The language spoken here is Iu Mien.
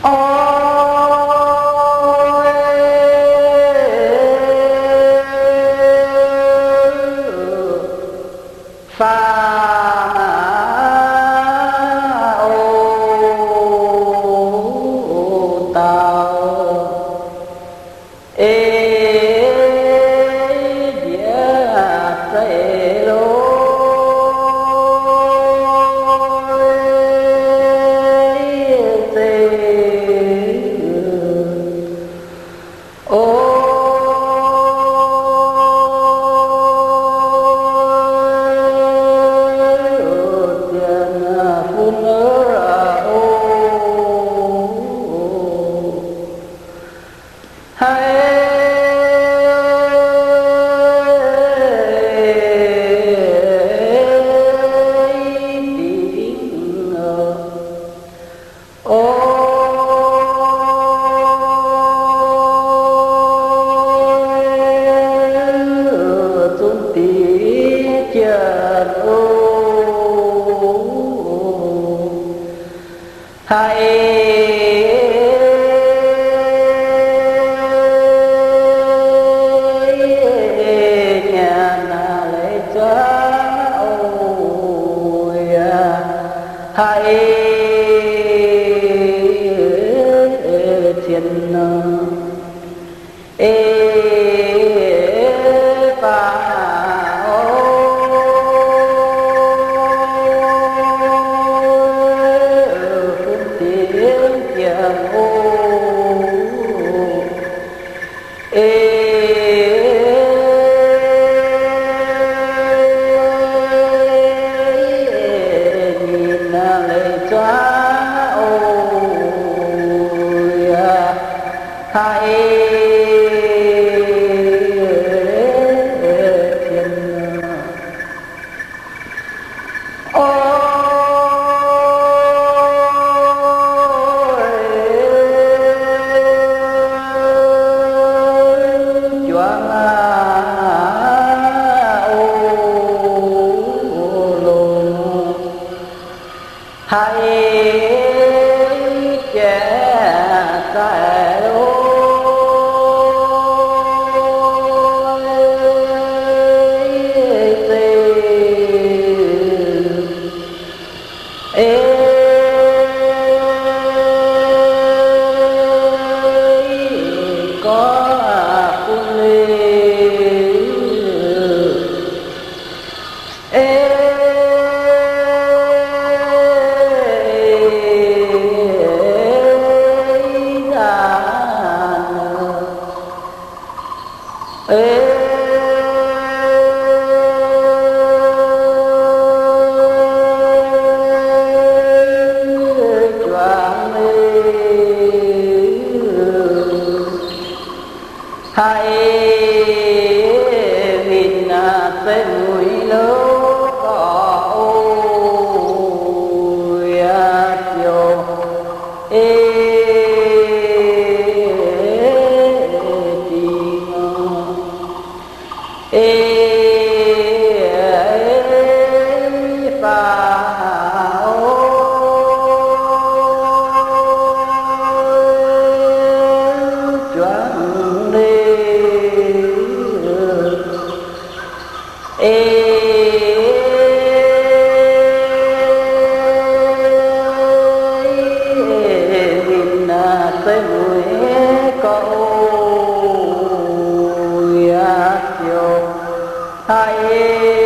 Oix, faam maah, o dauh, ei njiec zeiv loh, zeiv, o, zien fun, o, haiz dingc, o, zunc dingc jienh, o, haiz nyanc naaiv leiz zuangx, o, yaac haiz cien nor, ei faam, o, fun dingc jienh, o, ei nyinh naaiv leiz zuangx, o, yaac haiz cien nor, oix, juangc aqv, o, longc haiz jaaix zaaih, o, zeiv, ei, gorngv bun leiz, ei, nzaanx, ei, juangc leiz, haiz minc naaiv zeiv mueiz loh gorx, o, yaac ziouc, ei, dingc, ei, faam, o, juangc leiz, ei, minc naaiv zeiv mueiz gorx, o, yaac ziouc haiz